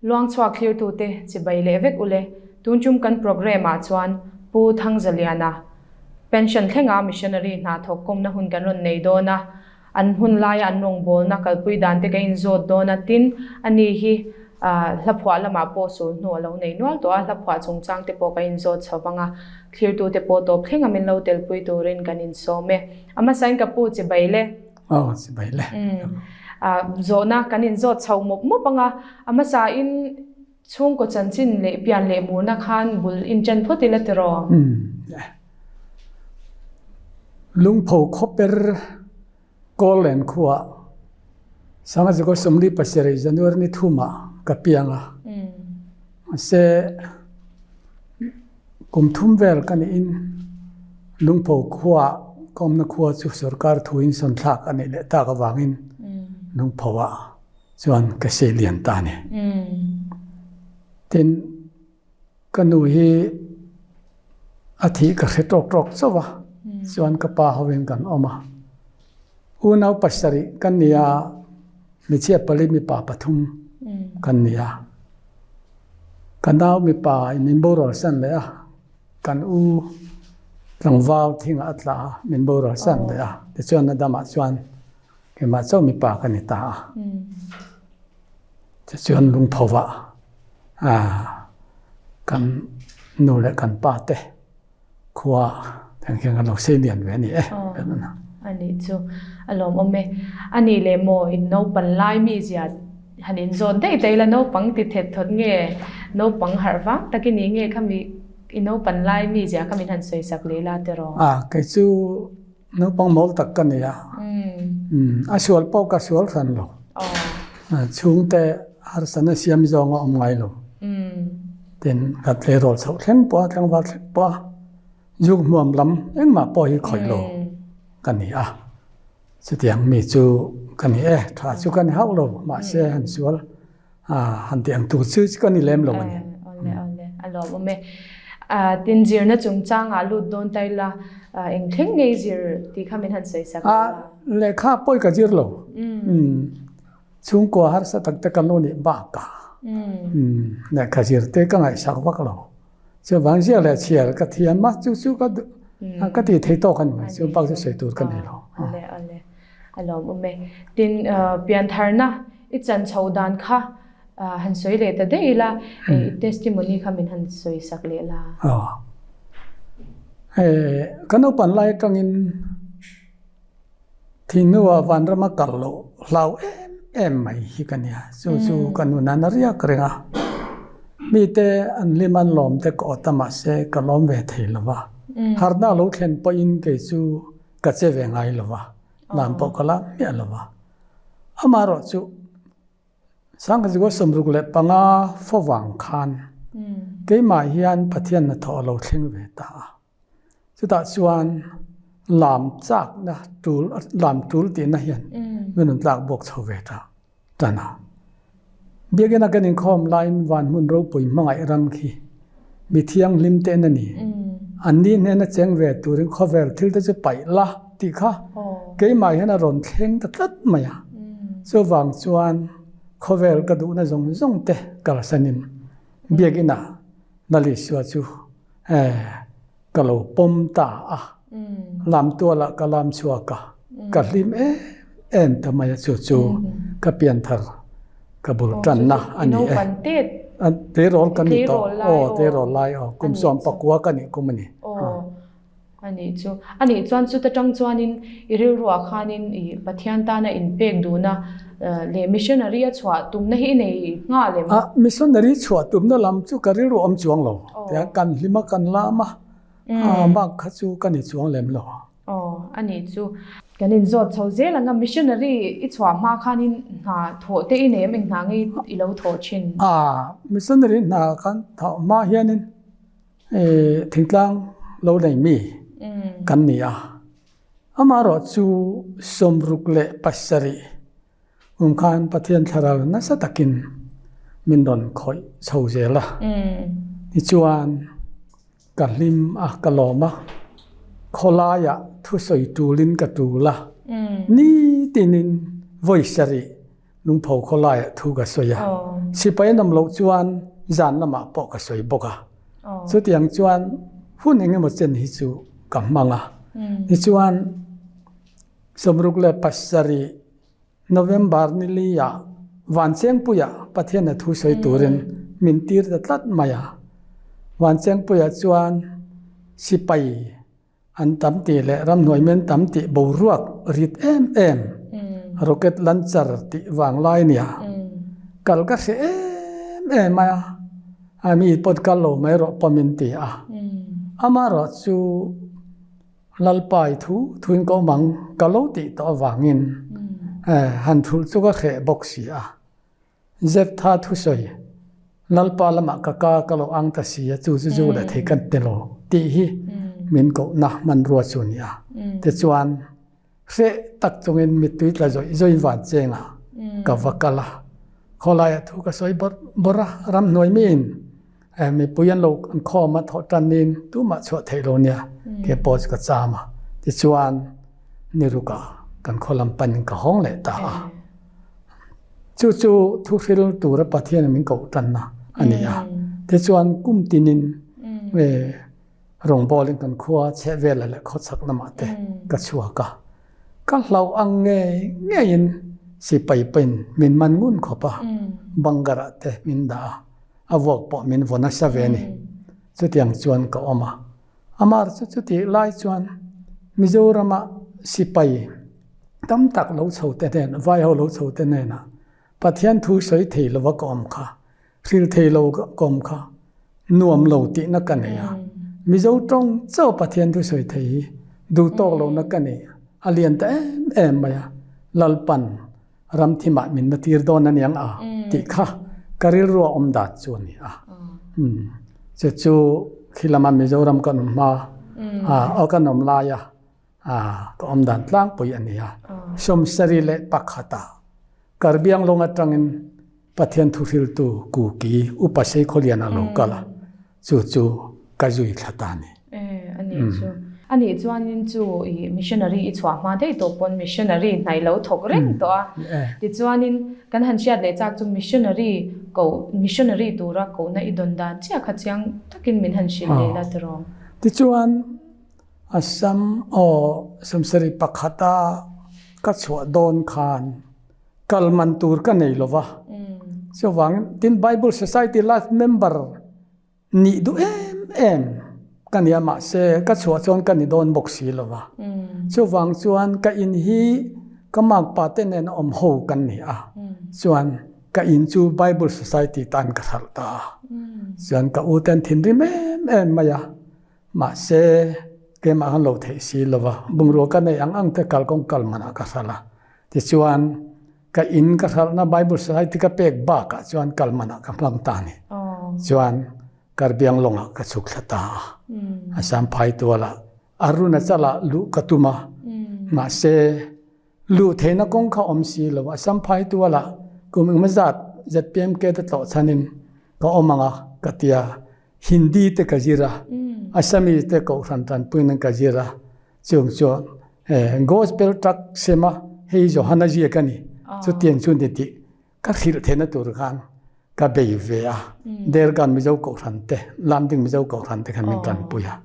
Luangchhuak thlirtute chibai leh vek ule, tun tum kan programme ah chuan Pu Thangzaliana pension thlenga missionary hna thawk kawmna hun kan rawn nei dawn a, an hun laia an rawngbawlna kalpui dan te ka inzawt dawn a, tin ani hi hlaphuah lamah pawh sul hnu a lo nei nual tawh a, hlaphuah chungchang te pawh ka inzawt chho vang a, thlirtute pawh tawp thlenga min lo telpui turin kan insawm e. A hmasain ka pu chibai le. Aw, chibai le. Zawhna kan inzawt chho mawp mawp ang a, a hmasain chhungkaw chanchin leh pian leh murna khan bul inchen phawt ila tiraw? Lungpho khawper Kawllen khuah Sangazikaw 27 January ni thumah ka piang a. Mahse Kum thum vel ka nihin Lungpho khua ka awmna khua chu sorkar thuin sawn thlak a nih leh tak avangin Lungpho ah chuan ka sei lian ta a ni. Tin, ka nu hi a thih ka hre tawk tawk chauh a, chuan ka pa hovin kan awm a. Unau pasarih kan ni a, hmeichhia pali mipa pathum kan ni a. Ka nau mipa in min boral san leh a, kan u tlangval thingah a tla a, min boral san leh a. Tichuan a damah chuan keimah chauh mipa ka ni ta a. Tichuan lungphovah kan nu leh kan pa te Khua tiang hian kan lo sei lian ve a ni e. A nih chu a lawmawm e. A nih leh maw in naupang lai mi zia han inzawn daih daih la naupang ti thet thawt nge naupang harh vang tak i nih nge khami i naupang lai mi zia kha min han sawi sak leh la tiraw? A kei chu naupang mawl tak ka ni a. A sual pawh ka sual hran lo. Chhungte harsatna siam zawng a awm ngai lo. Tin, ka tleirawl chhoh thleng pawh a, tlangval thleng pawh a, zuk hmuam lam engmah pawh hi khawih lo ka ni a. Chutiang mi chu ka ni e, tha chu ka ni hauh lo, mahse han sual han tih ang tur chu ka ni lem lo a ni. Awle awle, a lawmawm e. Tin, zirna chungchangah lut dawn ta ila, eng thleng ngei zir tih kha min han sawi sak la. Lehkha pawi ka zir lo. Chhungkua harsa tak te kan lo nih bakah lehkha zir te ka ngaihsak vak lo. Chuvang ziak leh chhiar ka thiam a, chu chu ka ka tih thei tawk a ni mai, chu bak chu sawi tur ka nei lo. Awle awle, a lawmawm e. Tin, piantharna i chan chhoh dan kha han sawi leh ta daih ila, i testimony kha min han sawi sak leh la. Aw, ka naupan lai atangin Thinhnua vanrama kal loh hlau em em mai hi ka nia. Chu chu ka nun a na riak reng a. Mite an hlim an lawm te ka awt a mahse ka lawm ve thei lo va. Harhna lo thlen pawhin kei chu ka che ve ngai lo va, lam pawh ka lam miah lo va. Amaherawh chu Sangkhaziua 65 fawvang khan keimah hian Pathian hnathawh a lo thleng ve ta a. Chutah chuan lam chakna tul lam tul tihna hian min rawn tlak buak chho ve ta tan a. Biakina kan inkhawm laiin van hmun ropui hmangaih ram khi mi thianghlim te en a ni. An ni hnena cheng ve turin khawvel thil te chu paih la tih kha keimah hian a rawn thleng ta tlat mai a. Chuvang chuan khawvel ka duhna zawng zawng te kalsanin biakinah Lalisua chu Ka lo pawm ta a, lam tualah ka lam chhuak a, ka hlim em em ta mai a, chu chu ka pianthar ka bul tanna a ni e. Tleirawl ka ni tawh, aw tleirawl lai aw, kum 19 ka nih kum a ni. A nih chu. A nih chuan chuta tang chuanin i rilruah khanin i Pathian tana inpek duhna leh missionary a chhuah tumna hi i nei nghal em? A, missionary chhuah tumna lam chu ka rilru awm chuang lo. Tia kan hlim a, kan lam a, a bak kha chu ka ni chuang lem lo. Aw, a nih chu. Kan inzawt chho zel ang a, missionary i chhuah hma khanin hna thawh te i nei em? Eng hna nge i lo thawh thin? A, missionary hna kan thawh hma hianin Thingtlang lo nei mi kan ni a, amaherawh chu 67 kum khan Pathian thlarau nasa takin min rawn khawih chho zel a. Tichuan ka hlim a, ka lawm a, khawlaiah thusawi tulin ka tul a, nitinin vawi sarih. Lungpho khawlaiah thu ka sawi a. Sipai an awm loh chuan zan lamah pawh ka sawi bawk a. Chutiang chuan hun eng emaw chen hi chu ka hmang a. Tichuan 67 November ni liah Vanchengpuia Pathiana thu sawi turin min tir ta tlat mai a. Vanchengpuia chuan sipai an tam tih leh ramhnuai men tam tih boruak rit em em rocket launcher tih vang lai nia kal ka hre em em a, a mi pawt kal lo mai rawh pawh min ti a. Amaherawhchu Lalpai thu thuin ka awm ang ka lo tih tawh avangin han thulh chu ka hreh bawk si a. Zeptha thusawi, Lalpa lamah ka ka ka lo ang ta si a, chu chu zu leh thei kan ti lo tih hi min kohna hmanrua chu a ni a. Tichuan, hreh tak chungin mittui tla zawih zawih van chengah ka va kal a. Khawlaiah thu ka sawi bawrh bawrh a, ramhnuai miin mipui an lo khawm a, thawh tanin tumah chhuah theih lo nia, ke pawh chu ka cham a. Tichuan, ni rukah kan khaw lam panin ka hawng leh ta a. Chu chu thuhril tura Pathian min koh tanna a ni a. Tichuan kum tinin rawngbawlin kan khua chheh velah leh khawchhak lamah te ka chhuak a. Ka hlauh ang ngei ngeiin sipai pain min man ngun khawp a, bunker-ah te min dah a, a vuak pawh min vaw nasa ve a ni. Chutiang chuan ka awm a. Amar chu chutih lai chuan Mizorama sipai tam tak lo chho te nen, vai ho lo chho te hnenah Pathian thu sawi thei lova ka awm kha, hril thei lo ka awm kha nuam lo tihna ka nei a. Mizo tawng chauh Pathian thu sawi thei hi duh tawk lohna ka nei a, a lian ta em em mai a, Lalpan ramthimah min la tir dawn a niang a tih kha ka rilrua awm dan chu a ni a. Chu chu khi lama Mizoram kan awm hma a, kan awm lai a, ka awm dan tlangpui a ni a. 71 ah Karbiang lawng atangin Pathian thuhriltu Kuki Upa Seikhawlian a lo kal a, chu chu ka zui thla ta a ni. A nih chu. A nih chuanin chu i missionary i chhuah hma daih tawh pawn missionary hnaih lo thawk reng tawh a. Tichuanin kan han hriat leh chak chu missionary ko missionary tura kohna i dawn dan chiah kha chiang takin min han hrilh leh la tiraw. Tichuan Assam aw 71 a ka chhuah dawn khan kal man tur ka nei lo va. Chuvangin tin Bible Society Life member Nih duh em em ka nia mahse ka chhuah chuan ka ni dawn bawk si lo va. Chuvang chuan ka in hi ka makpa te nen awm ho kan ni a, chuan ka in chu Bible Society tan ka hralh ta a. Chuan ka u ten thinrim em em mai a, mahse keimah khan lo theih si lo va, bungrua ka neih ang ang te kalkawng kal manah ka hralh a. Tichuan Ka inn ka hralhna Bible Society ka pek bakah chuan kal manah ka hmang ta a ni. Chuan Karbiang lawngah ka chhuk thla ta a. Assam phai tualah Arunachalah luh ka tum a. Mahse luh theihna kawng kha awm si lo. Assam phai tualah kum engemaw zat ZPMK te tlawh chhanin ka awm ang a ka ti a. Hindi te ka zir a, Assamese te kohhran tanpuiin ka zir a. Chung chuan Gospel tract sem a, hei Johana ziak a ni, chutiang chu ni tih ka hrilh theihna tur khan ka bei ve a. Dergan Mizo Kohhran te, Lamding Mizo Kohhran te khan min tanpui a.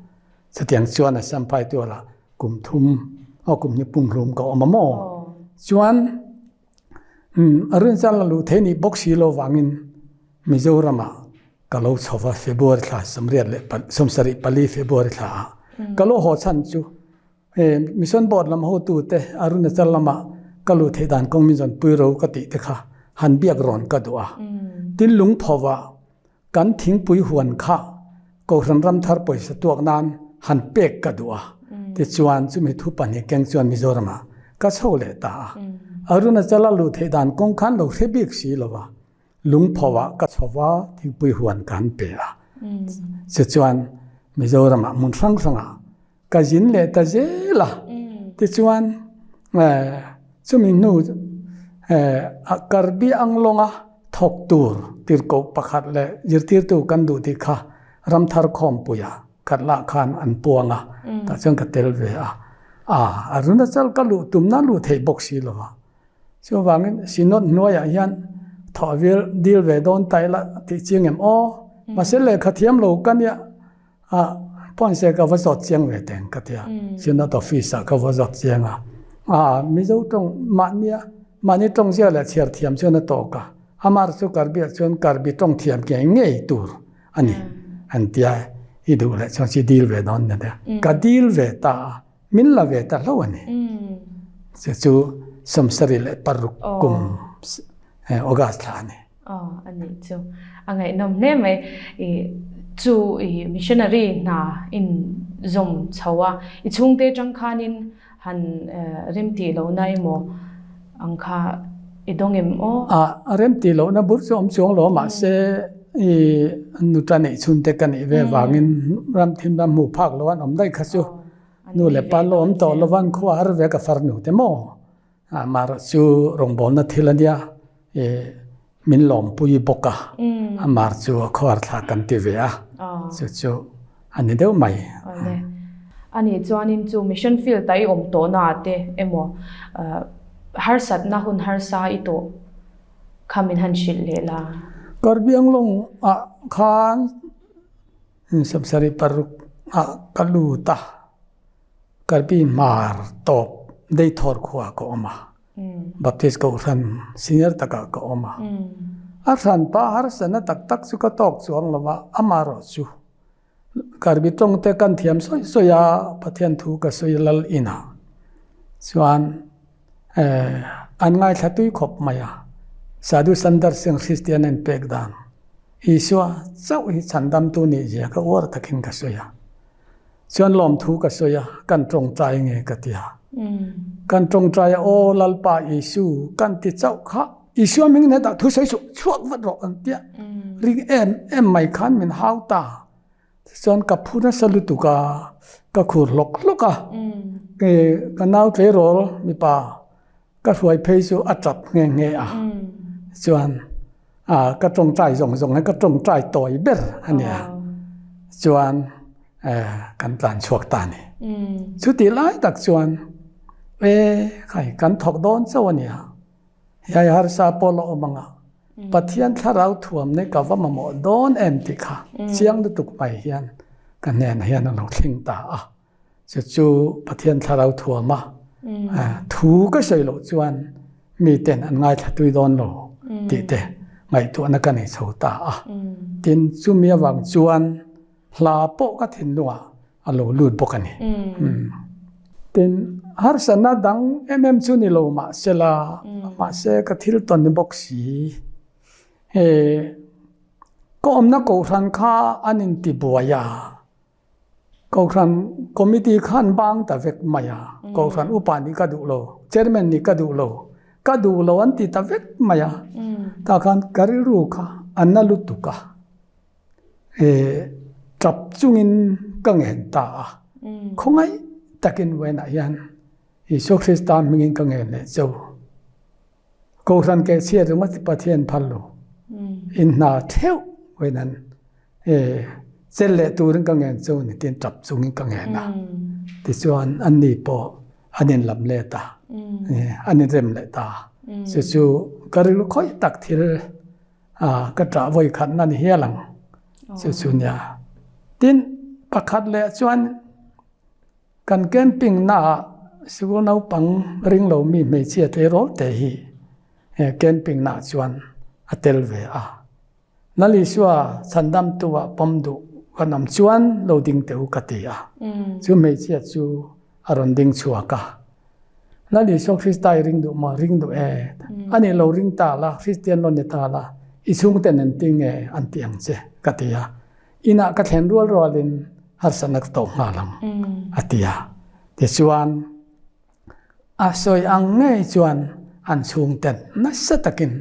Chutiang chuan a Champhai tualah kum thum, aw kum hnih pumhlum ka awm a maw? Chuan a rinchal a luh theih nih bawk si lo vangin Mizoramah ka lo chho va, February thla 74 February thla ah ka lo haw chhan chu Mission Board lam hotute Arunachal lama ka luh theih dan kawng min zawn pui ro ka tih te kha han biak rawn ka duh a. Tin lungpho ah Kan thingpui huan kha Kohhran Ramthar pawisa tuak nan han pek ka duh a, tichuan chumi thu pahnih keng chuan Mizoramah ka chho leh ta a. Arunachala luh theih dan kawng khan lo hre bik si lo va, lungpho ah ka chho va, thingpui huan ka han pe a. Tichuan Mizoramah hmun hrang hrangah Ka zin leh ta zel a, tichuan chumi hnu Karbi Anglawnga thawk tur tirhkoh pakhat leh zirtirtu kan duh tih kha Ramthar Khawmpuia Khatlah khan an puang a, tah chuan ka tel ve a. Arunachal ka luh tumna luh theih bawk si lo va. Chuvangin Synod hnuaiah hian thawh vil dil ve dawn ta ila tih chiang em aw. Mahse lehkha thiam lo ka nia a pawnse ka va zawt chiang ve teng ka tia. Synod office ah ka va zawt chiang a. A Mizo tawng mahnia mahni tawng zia leh chhiar thiam chuan a tawk a. Amar chu Karbi ah chuan Karbi tawng thiam ngei ngei tur a ni an tia i duh leh chuan chi dil ve dawn nia. Ka dil ve ta a. Min la ve ta hlauh a ni. Chu chu 76 kum August thla a ni. Aw, a nih chu. A ngaihnawm hle mai. I chu i missionary hna in zawm chho a, i chhungte atang khanin han remtih lohna emaw ang kha i dawng em aw? A remtih lohna bur chu awm chuang lo mahse i nuta neih chhunte ka neih ve vangin ram thim ram hmuh phak lo an awm daih kha chu. Nu leh pa lo awm tawh lo van khua har ve ka far nu te maw? Amaherawh chu rawngbawlna thil a nia i min lawmpui bawk a, amar chu a khuar thla kan ti ve a, chu chu a ni deuh mai. A nih chuanin chu mission field a i awm tawhna ah te emaw harsatna hun harsa i tawh kha min han hrilh leh la. Karbianglawng ah khan 76 ah ka lut a, Karbi hmar tawp Deithawr khua ka awm a, Baptist Kohhran senior takah ka awm a. A hranpa harsatna tak tak chu ka tawk chuang lo va, amaherawh chu Karbi tawng te kan thiam sawi sawi a, Pathian thu ka sawi lal inah chuan an ngaithla tui khawp mai a, Sadhu Sundar Singh Kristian a inpek dan Isua chauh hi chhandamtu nih zia ka uar takin ka sawi a. Chuan lawmthu ka sawi a, kan tawngtai nge ka ti a. Kan tawngtai a, Aw Lalpa Isu kan ti chauh kha, Isua hmingin hetah thu sawi suh, chhuak vat rawh kan ti a. Ring em em mai khan min hau ta. Tichuan ka phu nasa lutuk a, ka khur hlawk hlawk a. Ka nau tleirawl mipa Ka hruai phei chu a tap nghe nghe a, chuan ka tawngtai zawng zawng hi ka tawngtai tawi ber a nia, chuan kan tlan chhuak ta a ni. Chutih lai tak chuan e khai kan thawk dawn chauh a nia, hei harsa pawh la awm ang a, Pathian thlarau thuam nei ka va mamawh dawn em tih kha chiang lutuk mai hian ka hnenah hian a lo thleng ta a. Chu chu Pathian thlarau thuam a, thu ka sawi loh chuan miten an ngaithla tui dawn lo tih te ngaihtuahna ka nei chho ta a. Tin, chumi avang chuan hla pawh ka thinlungah a lo lut bawk a ni. Tin, harsatna dang em em chu ni lo mahsela, mahse ka thil tawn ni bawk si. Hei, ka awmna kohhran kha an intibuai a. Kohhran committee khan bang ta vek mai a, Kohhran upa nih ka duh lo, chairman nih ka duh lo, ka duh lo an ti ta vek mai a, tah khan ka rilru kha a na lutuk a, tap chungin ka ngen ta a, khawngaih takin vawiinah hian Isua Krista hmingin ka ngen leh cheu. Kohhran keh chhiat ringawt hi Pathian phal lo. In hna theuh vawiin an cel leh turin ka ngen chu ni tin tap chungin ka ngen a. Tichuan anni pawh an in lam let a, an in rem leh ta. Chu chu ka rilru khawih tak thil ka ṭah vawi khatna ni hial ang. Chu chu nia. Tin, pakhat leh chuan Kan camping naah sikul naupang ring lo mi hmeichhia tleirawl te hi camping naah chuan a tel ve a. Lal Isua chhandamtu ah pawm duh kan awm chuan lo ding teh u ka ti a. Chu hmeichhia chu a rawn ding chhuak a. Lal Isua Krista i ring duh maw? Ring duh e. Ani lo ring ta la, Kristian lo ni ta la, i chhungten an ti nge an ti ang che ka ti a. Inah ka thlen rual rualin harsatna ka tawh nghal ang a ti a. Tichuan a sawi ang ngei chuan an chhungten nasa takin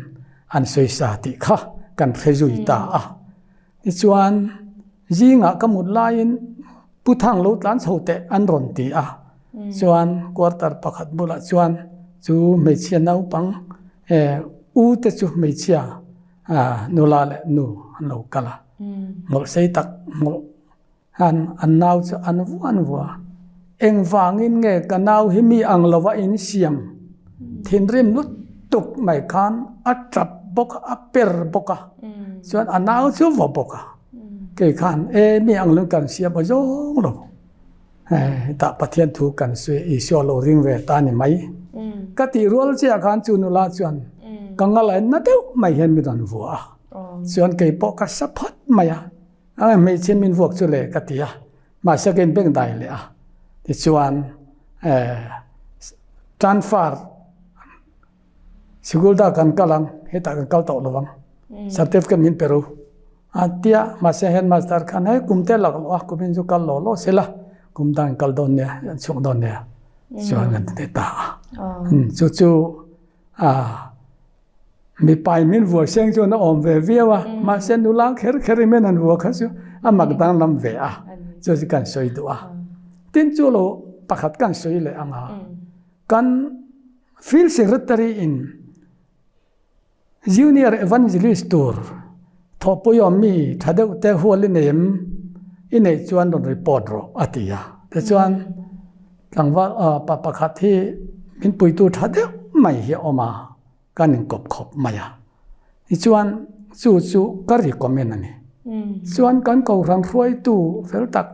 an sawisa tih kha kan hre zui ta a. Tichuan zingah ka mut laiin Pu Thang lo tlan chho teh an rawn ti a. Chuan quarter pakhat bulah chuan chu hmeichhia naupang u te chu hmeichhia nula leh nu an lo kal a. Hmawlh sei tak hmawlh hian an nau chu an vua an vua. Engvangin nge ka nau hi mi ang lova in siam thinrim lut tuk mai khan a tap bawk a, a per bawk a, chuan a nau chu vaw bawk a. Kei khan e mi ang lung kan siam aw zawng lo. Hetah Pathian thu kan sawi Isua lo ring ve ta ni mai. Ka tih rual chiah khan chu nula chuan ka ngalai na deuh mai hian min rawn vuah a. Chuan kei pawh ka sa phawt mai a. A hmeichhia min vuak chu le ka ti a. Mahse ka inbeng dai leh a. Tichuan transfer sikul dah kan kal ang, hetah kan kal tawh lo ang. Certificate min pe ru. A tia mahse headmaster khan hei kum te lak loh a, kum in chu kal lo lo sela, kum dang kal dawn nia, an chhuak dawn nia. Chuan kan ti ta a. Chu chu a Mipa in min vuah seng chuan a awm ve viau a, mahse nula kher kher in min han vuah kha chu a mak danglam ve a, chu chu kan sawi duh a. Tin chu lo pakhat kan sawi leh ang a, kan Field Secretary in Junior Evangelist tur thawhpui awm mi tha deuh te hual i nei em? I neih chuan rawn report rawh a ti a. Tichuan tlangval pa pakhat hi min puitu tha deuh mai hi a awm a. Kan inkawp khawp mai a. Tichuan chu chu ka recommend a ni. Chuan kan kohhran hruaitu fel tak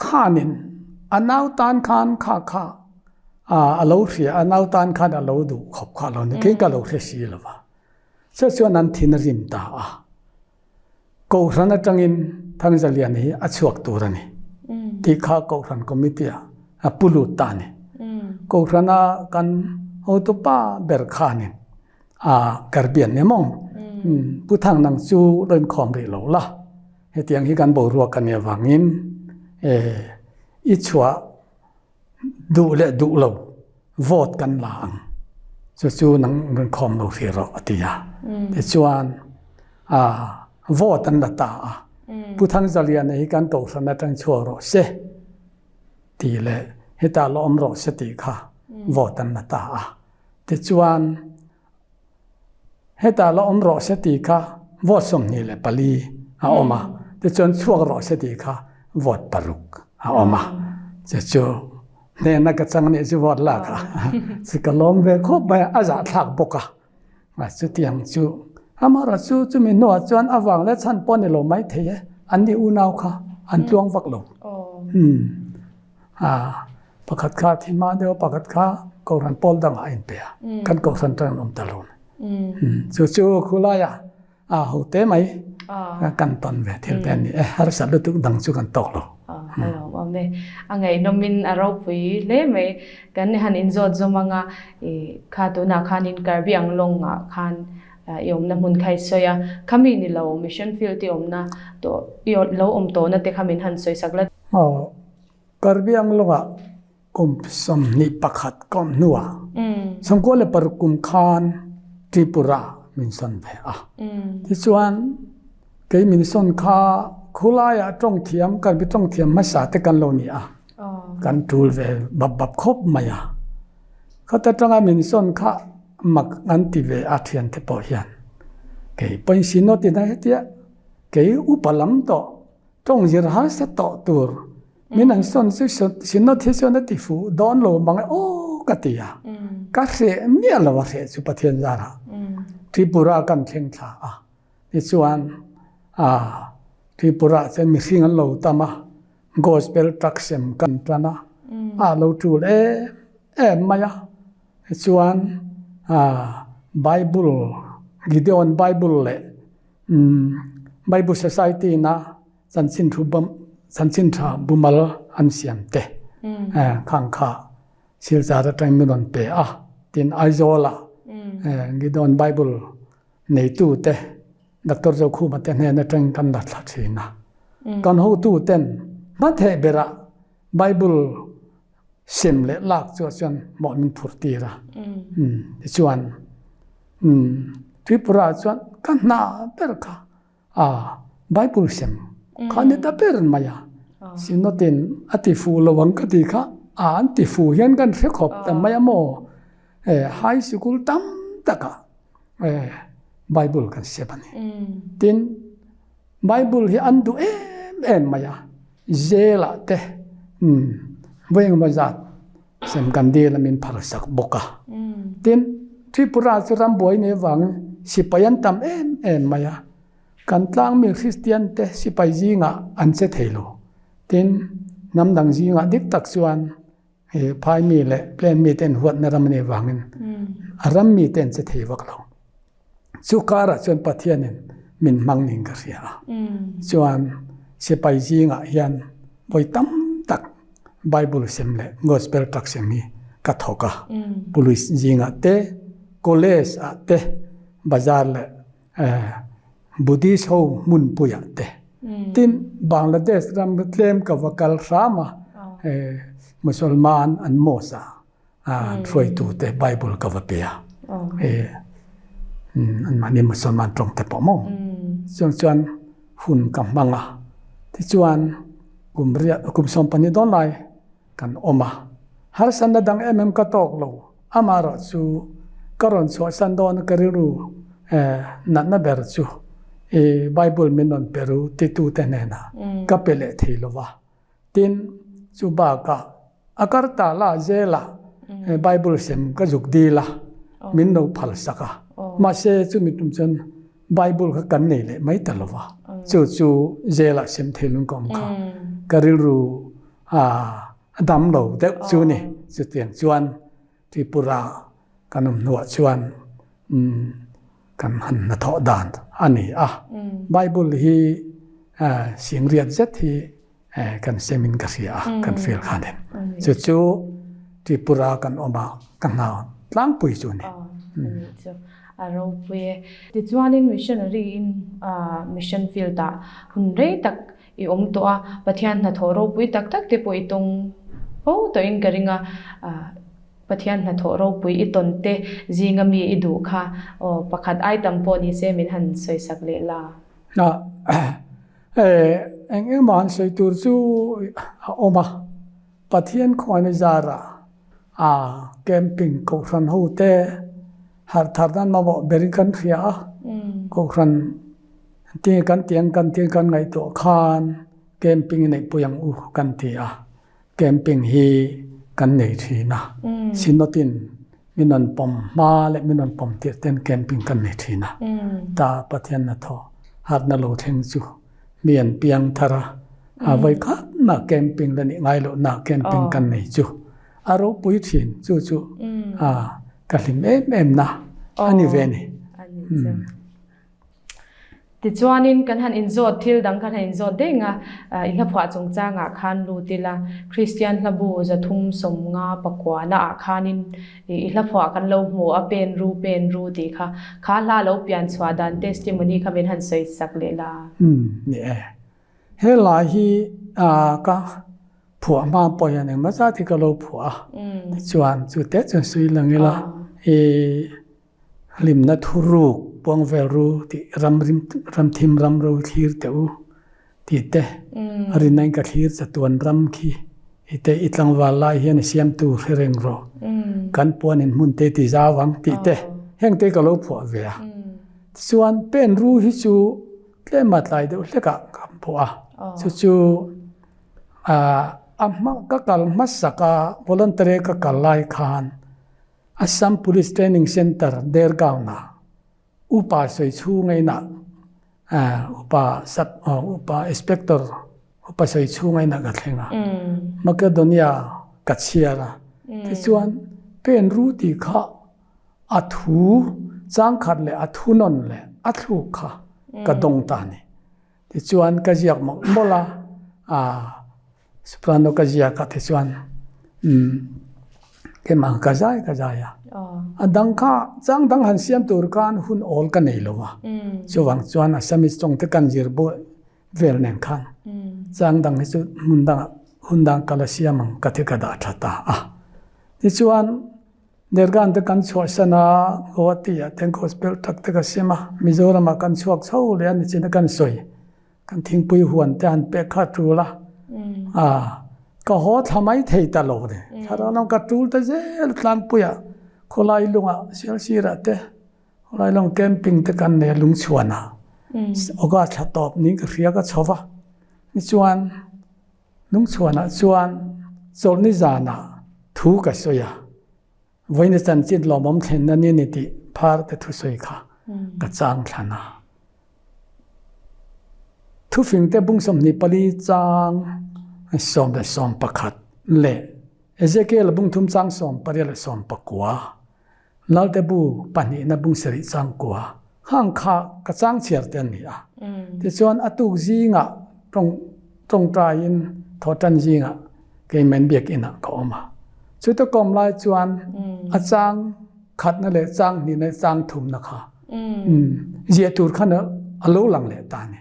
khanin a nau tan khan kha kha a lo hria a nau tan khan a lo duh khawp kha a lo ni. Kei ka lo hre si lo va. Chu chuan an thin a rim ta a. Kohhran atangin Thangzalian hi a chhuak tur a ni tih kha Kohhran Committee ah a pu lut ta a ni. Kohhrana kan hotupa ber khanin a Caribbean ni maw? Pu Thang nang chu lo inkhawm rih lo la, hetiang hi kan boruak a nih avangin i chhuah Duh leh duh lo vote kan la ang. Chu chu nang rawn khawm lo hrih rawh a ti a. Tichuan vote an la ta a. Pu Thangzaliana hi kan kohhran atang chhuak rawh se tih leh hetah la awm rawh se tih kha vote an la ta a. Tichuan Hetah la awm rawh se tih kha vote 24 a awm a, tichuan chhuak rawh se tih kha vote paruk a awm a. Chu chu hnehna ka chang nih chu vote lak a, chu ka lawm ve khawp mai a, a zahthlak bawk a. Chutiang chu amaherawh chu chumi hnuah chuan a vang leh chhan pawh a ni lo maithei e, an ni unau kha an tluang vak lo. Pakhat kha thi hma deuh a, pakhat kha Kohhran pawl dangah a inpe a, kan Kohhran tan an awm ta lo. Chu chu khulaiah a ho te mai kan tawn ve thil te a ni e, harsat lutuk dang chu kan tawk lo. A lawm awm e, a ngaihnawmin a ropui hle mai. Kan han inzawt zawm anga kha tunah khanin Karbi Anglong-ah khan i awmna hmun kha i sawi a, khami ni lo mission field i awmna tawh i lo awm tawhna te kha min han sawi sak la. Aw, Karbi Anglong-ah kum 21 ka awm hnuah 96 kum khan Tripura min sawn ve a. Tichuan, kei min sawn kha khulaiah tawng thiam, Karbi tawng thiam hmasa te kan lo ni a, kan tul ve bap bap khawp mai a. Khata tanga min sawn kha mak an ti ve a thiante pawh hian. Kei pawhin Synod in a hetia kei upa lam tawh Tawng zir harsa tawh tur min an sawn chu Synod hi chuan a ti fuh dawn lo mang e aw ka ti a. Ka hreh miah lo a hreh chu Pathian zarah Tripura kan thleng thla a. Tichuan Tripura chuan mihring an lo tam a, Gospel truck sem kan tan a, a lo tul em em mai a. Tichuan Bible, Gideon Bible leh Bible Society na chanchin thu bam chanchin tha bumal an siam te khang kha Silchar atang min rawn pe a tin Aizawl ah Gideon Bible neitu te Doctor Zokhuma te hnen atang kan la thla thin a kan hotu ten hmatheh berah Bible sem leh lak chu chuan mawh min phur tir a. Tichuan Tripura chuan ka hna ber kha a Bible sem kha ni ta ber mai a. Sinotin a ti fuh lo ang ka ti kha a an ti fuh hian kan hre khawp ta mai a maw. High sikul tam takah Bible kan sem a ni. Tin Bible hi an duh em em mai a, jail ah te vawi engemaw zat Sem kan dil a min phalsak bawk a. Tin, Tripura chu rambuai nei avangin sipai an tam em em mai a. Kan tlangmi Kristian te sipai zingah an che thei lo. Tin, hnam dang zingah dik tak chuan he phai mi leh plan mi ten huatna ram a nih avangin a ram mi te an che thei vak lo. Chu karah chuan Pathianin min hmang niin ka hria a. Chuan sipai zingah hian vawi tam tak Bible sem leh Gospel tak sem hi ka thawk a. Police zingah te, college ah te, bazar leh Buddhist ho hmunpuiah te. Tin, Bangladesh ram tlem ka va kal hram a, Musalman an mosque ah hruaitu te Bible ka va pe a. Anmahni Musalman tawng te pawh maw. Chuang chuan hun ka hmang a. Tichuan kum riat kum 12 dawn lai kan awm a. Harsatna dang em em ka tawk lo. Amaherawh chu ka rawn chhuahsan dawn a ka rilru natna ber chu i Bible min rawn pe ru titute hnenah ka pe leh thei lo va. Tin, chu bakah a kar ta la zelah Bible sem ka zuk dil a, min lo phalsak a. Mahse, chumi tum chuan Bible kha kan nei leh mai ta lo va. Chu chu zelah sem thei lung ka awm kha ka rilru a dam lo deuh chu ni. Chutiang chuan Tripura kan awm hnuah chuan kan han hnathawh dan a ni a. Bible hi singriat zet hi kan semin ka hria a, kan feel khanin. Chu chu Tripura kan awm a, ka hna tlangpui chu a ni. A ropui e. Tichuanin missionary in mission field ah hun rei tak i awm tawh a, Pathian hnathawh ropui tak tak te pawh i tawng fo tawhin ka ring a, Pathian hnathawh ropui i tawn te zinga mi i duh kha aw pakhat ai tam pawh ni se min han sawisak leh la. Eng emaw han sawi tur chu a awm a, Pathian khuaina zarah a camping kohhran ho te harh thar nan mamawh berin kan hria a, kohhran tinge kan tih ang kan tih ang kan ngaihtuah khan camping i neihpui ang u kan ti a, camping hi kan nei thin a, Synod-in min rawn pawm hma leh min rawn pawm tirh ten camping kan nei thin a, ta Pathian hnathawh harhna lo thleng chu mi an piang thar a, a vawi khat na camping la nih ngai loh na camping kan nei chu a ropui thin chu chu a ka hlim em em na a ni ve ni. Tichuanin kan han inzawt thil dang kan han inzawt deng a, i hlaphuah chungchangah khan lut ila, Kristian hlabu 350 pakuana ah khanin i hlaphuah kan lo hmu a, pen ru pen ru tih kha, kha hla lo pian chhuah dan testimony kha min han sawi sak leh la. Umm ni e. He lai hi ka phuah hma pawh hian engmah zat hi ka lo phuah a, tichuan chute chuan sawi lang ila i Hlimna thuruk puang vel ru tih ram rim ram thim ram ro thlir teh u tih te, a rinna in ka thlir chatuan ram khi i te i tlangval lai hian i siamtu hre reng rawh, kan puan in hmun te ti zau ang tih te heng te ka lo phuah ve a. Tichuan pen ru hi chu tlem a tlai deuh hlek ah ka phuah a, chu chu a hma ka kal hmasak a voluntary ka kal lai khan Assam Police Training Centre, Dergaon-ah Upa Sawichhungainah Upa Sub Upa Inspector Upa Sawichhungainah ka thleng a, Makedonia ka chhiar a. Tichuan pen ru tih kha a thu changkhat leh a thunawn leh a thluk kha ka dawng ta a ni. Tichuan ka ziak mawlh mawlh a, ah soprano ka ziak a tichuan umm keimah ka zai ka zai a. A dang kha chang dang han siam tur khan hun awl ka nei lo a, chuvang chuan Assamese tawng te kan zir buai vel nen khan chang dang hi chu hmun dangah hun dang ka la siam ang ka ti ka dah tha ta a. Tichuan Dergaon te kan chhuahsan a, Guwahati ah ten gospel tak te ka sim a, Mizoram ah kan chhuak chho leh a nichin a kan sawi, kan thingpui huan te han pek kha a tul a, ah ka haw thla mai thei ta lo ni, thlarau lam ka tul ta zel tlangpui ah khawlai lungah sialsir ah te khawlai lung camping te kan nei a lungchhuan ah August thla tawp niin ka hria ka chho va, tichuan Lungchhuanah chuan chawlhni zanah. Thu ka sawi a, vawiina chanchin lawmawm thlenna ni ni tih phar te thusawi kha ka chang thlan a. Thufingte bung 24 chang 11 leh Ezekiel bung thum chang 8 leh 19, Lalte bu pahnihna bung sarih chang kua hang kha ka chang chhiar te an ni a. Tichuan a tuk zingah tawng tawngtaiin thawhtan zingah keimen biakinah ka awm a. Chuta kawm lai chuan a chang khatna leh chang hnihna leh chang thumna kha ziah tur khan a lo lang leh ta a ni.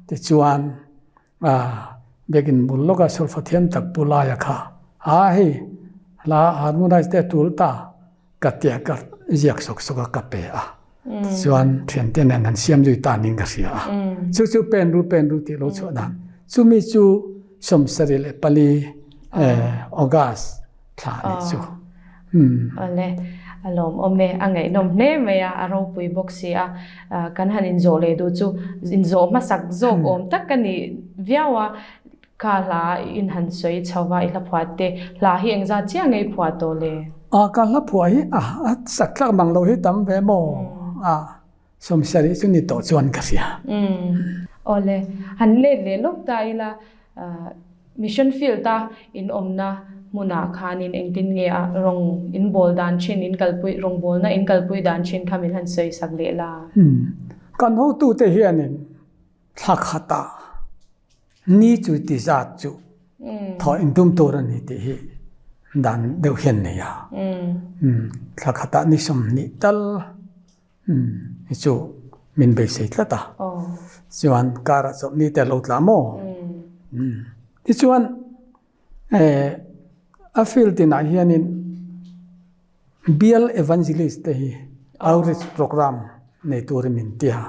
Tichuan biakin bul lawka sulfa thiam tak pu laia kha a hei hla harmonize te a tul ta ka tia ka ziak sawk sawk a ka pe a. Tichuan thiante nen an siam zui ta niin ka hria a. Chu chu pen ru pen ru tih lo chhuah dan. Chumi chu 74 August thla a nih chu. Awle, a lawmawm e, a ngaihnawm hle mai a, a ropui bawk si a. Kan han inzawh leh duh chu inzawh hmasak zawk awm tak ka ni viau a, kha hla in han sawi chho va, i hla phuah te, hla hi engzat chiah nge i phuah tawh le? A, ka hla phuah hi a sak tlak mang lo hi tam ve maw? A, 70 chu ni tawh chuan ka hria. Awle, han let leh lawk ta ila, Mission field a in awmna hmunah khanin engtin nge a rawng in bawl dan thin, in kalpui, rawngbawlna in kalpui dan thin kha min han sawi sak leh la. Kan hotute hianin thla khatah ni chu ti zat chu thawh in tum tur a ni tih hi dan deuh hian nei a. Thla khatah ni 20 tal Hi chu min beisei tlat a. Chuan car ah chawlhni te a lo tla maw? Tichuan a field tinah hianin bial evangelist te hi outreach program nei turin min ti a,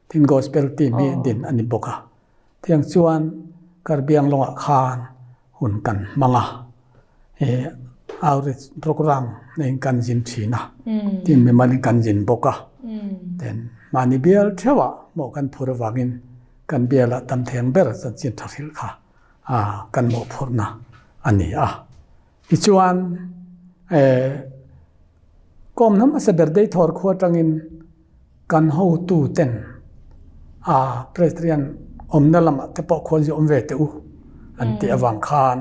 tin gospel team hi din a ni bawk a. Tiang chuan Karbiang lawngah khan hun kan hmang a, he outreach program neiin kan zin thin a, tin mimalin kan zin bawk a, then mahni bial theuhah mawh kan phur avangin kan bialah tam theng ber chanchin tha hrilh kha kan mawhphurhna a ni a. Tichuan kawm hnam hmasa ber Deithawr khua atangin Kan hotu ten a Presbyterian awmna lamah te pawh khuan zu awm ve teh u an tih avang khan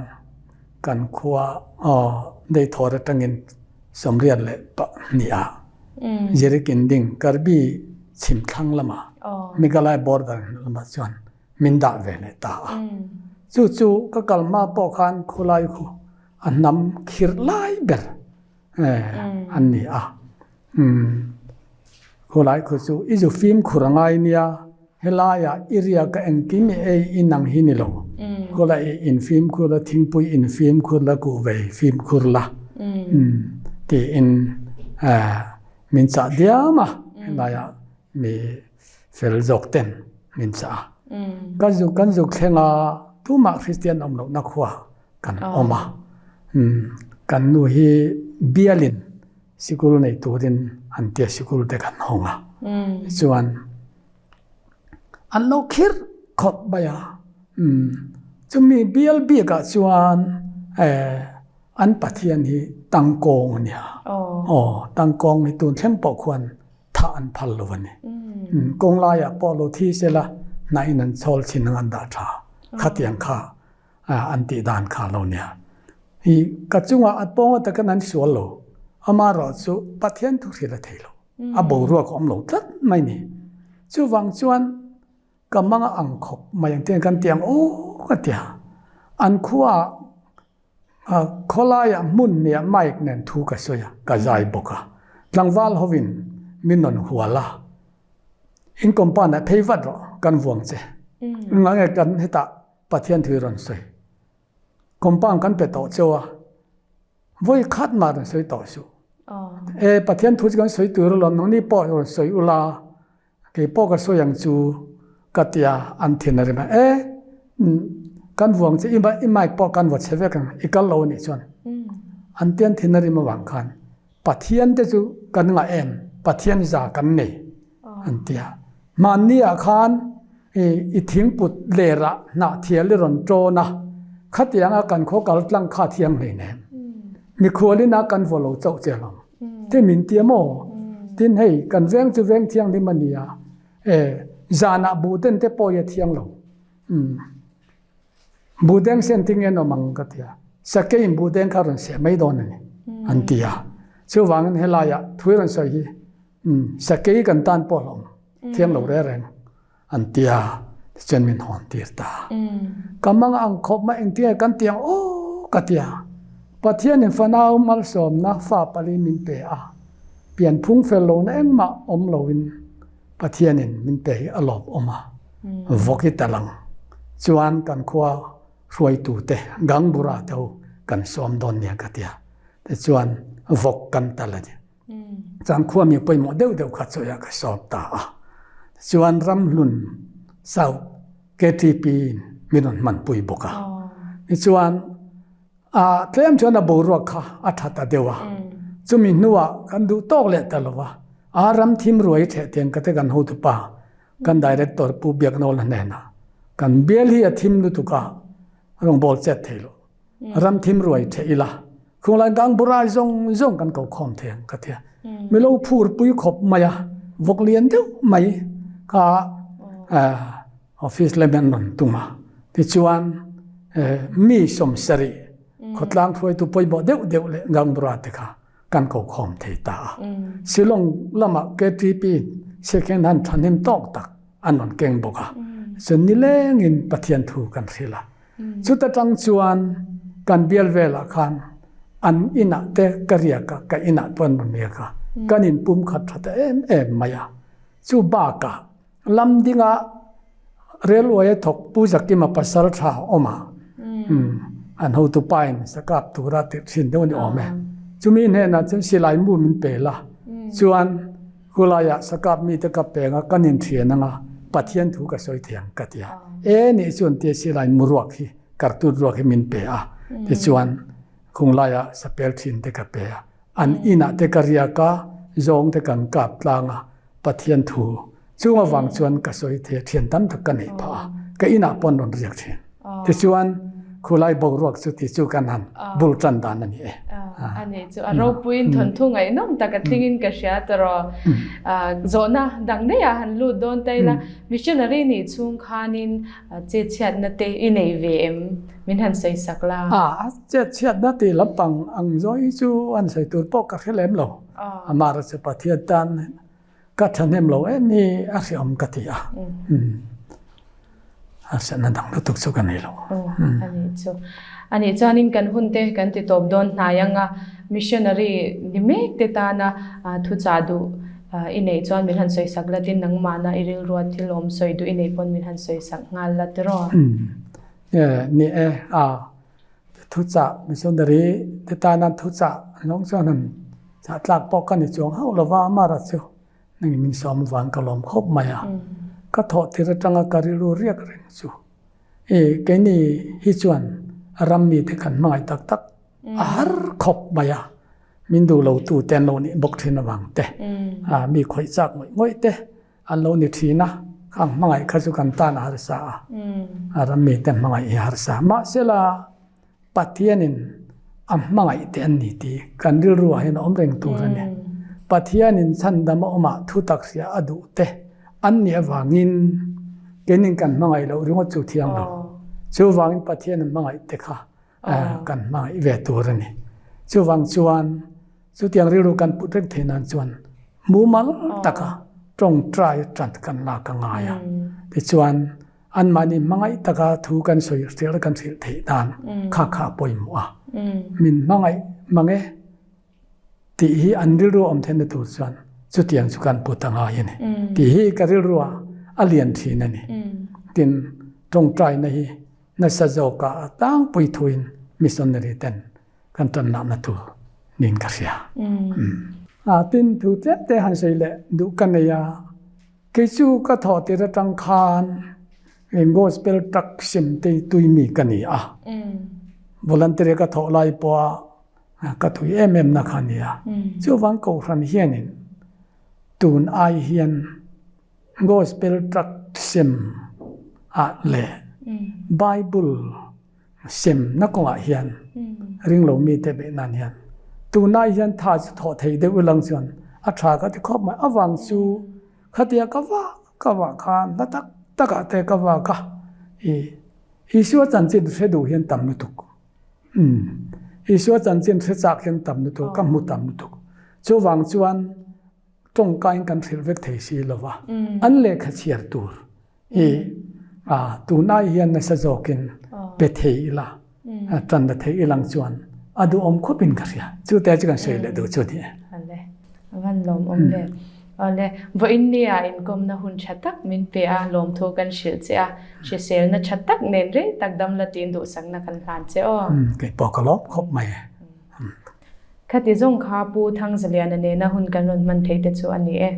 kan khua Deithawr atangin 82 ah Jerikinding Karbi chhim thlang lamah Meghalaya border lamah chuan min dah ve leh ta a. Chu chu ka kal hma pawh khan khulai khu a hnam khirh lai ber an ni a. Khulai khu chu i zu fimkhur a ngai nia, helaiah i riak a engkim i ei i nang hi ni lo. Khulai i in fimkhur la, thingpui in fimkhur la, kuhvei fimkhur la tiin min chah diam a, helaiah mi fel zawk ten min chah a. Kan zu kan zuk thleng a, tumah Kristian awm lohna khua kan awm a. Kan nu hi bialin Sikul nei turin an tia sikul te kan hawng a. Chuan an lo khir khawp mai a. Chumi bial bik ah chuan an Pathian hi tangkawng a nia. Aw tangkawng hi tun thleng pawh khuan thah an phal lo a ni. Kawng laiah pawh lo thi sela hnahin an chhawl chin ang an dah tha. Khatiang kha an tih dan kha lo nia. Hi ka chungah a pawng atakin an sual lo. Amaherawh chu Pathian thu hrilh a thei lo. A boruak a awm lo tlat mai ni. Chuvang chuan ka mang a ang khawp mai ang tiang kan ti ang aw ka ti a. An khuaah khawlaiah hmun hniah mic nen thu ka sawi a, ka zai bawk a. Tlangval hovin min rawn hual a. In compound ah phei vat rawh kan vuang che. Engah nge kan hetah Pathian thu i rawn sawi. Compound kan pe tawh cheu a, vawi khat mah rawn sawi tawh suh. E, Pathian thu chu kan sawi tur alawm, nangni pawh rawn sawi ula, kei pawh ka sawi ang chu ka ti a, an thin a rim a. E, kan vuang che, i mic pawh kan vaw che vek ang, i kal lo anih chuan. An ti an thin a rim avang khan Pathian te chu kan ngah em? Pathian za kan nei an ti a. Hmanni ah khan i thingput lerah hnahthial i rawn tawn a, khatianga kan khaw kal tlang kha thiang hlei nem. Mikhualin a kan vaw lo chauh che alawm. Te min ti a maw? Tin hei kan veng chu veng thianghlim a ni a, e zanah buhden te pawh hi a thiang lo. Umm buhdeng sen ti nge an awm ang ka ti a, sakeiin buhdeng kha a rawn seh mai dawn a ni an ti a. Chuvangin helaiah thu i rawn sawi hi umm sakei kan tan pawh a hlawm thiang lo reng reng. An ti a, tichuan min hawn tir ta. Ka mang ang khawp mai engtinge kan ti ang aw ka ti a. Pathianin fanau malsawmna fa pali min pe a, pianphung fel lohna engmah awm loin Pathianin min pe hi a lawm awm a, vawk i tal ang. Chuan kan khua hruaitute Gangbura te ho kan sawm dawn nia ka ti a, tichuan vawk kan tal a ni. Chuan khuami pawimawh deuh deuh kha chawiah ka sawm ta a. Chuan Ramhlun South KTP in min rawn hmanpui bawk a. Tichuan a tlem chuan a boruak kha a tha ta deuh a. Chumi hnuah kan duh tawk leh ta lo va. A ram thim ruai theh tiang ka te kan hotupa kan director Pu Biaknawla hnenah kan bial hi a thim lutuk a rawngbâwl chet thei lo. Ram thim ruai theh ila, khunglai gang burai zawng zawng kan ko khawm thei ang ka ti a. Mi lo phur pui khawp mai a, vawk lian deuh mai kha office lam an rawn tum a. Tichuan mi sawmsarih khawtlang hruaitu pawimawh deuh deuh leh gang bura te kha kan ko khawm thei ta a. Shillong lamah KTP second hand thahnem tawk tak an rawn keng bawk a. Chuan nilengin Pathian thu kan hrilh a. Chuta tang chuan kan bial velah khan an inah te ka riak a, ka inah pawh an rawn riak a, kan inpum khat tha ta em em mai a. Chu bakah lam dinga railway a thawk Pu Zakima pasal tha awm a, an hotu pain sakap tura tirh thin deuh a ni awm e. Chumi hnenah chuan silai mu min pe la, chuan Khulaiah sakap mite ka peng a, kan inthian ang a, Pathian thu ka sawi thei ang ka ti a. E nih chuan tia silai mu ruak hi, kartut ruak hi min pe a, tichuan khunglaiah sapel thin te ka pe a. An inah te ka riak a, zawng te kan kap tlang a, Pathian thu chung avang chuan ka sawi thei a, thian tam tak ka neih phah a, ka inah pawh an rawn riak thin. Tichuan khulai boruak chu ti chu kan han bul tan dan a ni e. A nih chu a ropuiin thawnthu ngaihnawm tak a thlingin ka hria tawh. Zawhna dang daihah han lut dawn ta ila, missionary nih chhung khanin chetchhiatna te i nei ve em? Min han sawi sak la. A chetchhiatna tih lampang ang zawng hi chu an sawi tur pawh ka hre lem lo. Amaherawhchu Pathian tan Ka thahnem lo em hi a hreawm ka ti a. A hriatna dang lutuk chu ka nei lo. A nih chu. A nih chuanin kan hun te kan ti tawp dawn hnai ang a, missionary ni mek te tana thuchah duh i neih chuan min han sawi sak la tin nangmahna i rilrua thil awm sawi duh i neih pawn min han sawi sak nghal la tiraw? Ni e, a Thuchah, Missionary te tana thuchah lawng chuan han chah tlak pawh ka ni chuang hauh lo va, Amara chu nangin min sawm avang ka lawm khawp mai a. Ka thawh tir atanga ka rilru riak reng chu i keini hi chuan ram mite kan hmangaih tak tak a har khawp mai a, min duh lo tu te an lo nih bawk thin avang te, mi khawih chak ngawih ngawih te An lo ni thin a, khang hmangaih kha chu kan tan a harsa a, a ram mite hmangaih hi a harsa. Mahsela Pathianin a hmangaih te an ni tih kan rilruah hian a awm reng tur a ni. Pathianin chhandam a awmah thutak hria a duh te an nih avangin keinin kan hmangaih loh ringawt chu thiang lo. Chuvangin Pathianin hmangaih te kha kan hmangaih ve tur a ni. Chuvang chuan chutiang rilru kan put reng theih nan chuan mumal taka tawngtai tan kan lak a ngai a. Tichuan anmahni hmangaih taka thu kan sawi hrilh kan hrilh theih nan kha kha a pawimawh a. Min hmangaih mang e tih hi an rilru a awm theihna tur chuan chutiang chu kan put a ngai a ni. Tih hi ka rilrua a lian thin a ni. Tin, tawngtaina hi Nasa zawkah a tlangpui thuin missionary ten kan tan lakna tur niin ka hria. A tin thu tlem te han sawi leh duh ka nei a, kei chu ka thawh tir atang khan eng gospel truck sem te tui mi ka ni a, voluntary ka thawh lai pawha ka tui em em na kha a ni a, chuvang kohhran hianin tun ai hian Gospel tract sem ah leh Bible sem na kawngah hian ringlo mite beih nan hian. Tunlai hian tha chu thawh thei deuh ilang chuan a tha ka ti khawp mai. Avang chu khatia ka vak ka vah khan hla tak takah te ka vak a, i Isua chanchin hre duh hian tam lutuk. Umm Isua chanchin hre chak hian tam lutuk, ka hmu tam lutuk. Chuvang chuan tawngkain kan hrilh vek thei si lo va, an lehkha chhiar tur i tunai hian nasa zawkin pe thei ila, tan la thei ilang chuan a duhawm khawpin ka hria. Chu te chu kan sawi leh duh chu ni e. Ale, a van lawmawm ve. Ale, vawiin nia inkawmna hun tha tak min pe a, lawmthu kan hrilh che a, hriselna tha tak nen rei tak dam la tiin duhsakna kan hlan che aw. Kei pawh ka lawm khawp mai e. Khati zawng kha Pu Thangzaliana nena hun kan rawn hman theih te chu a ni e.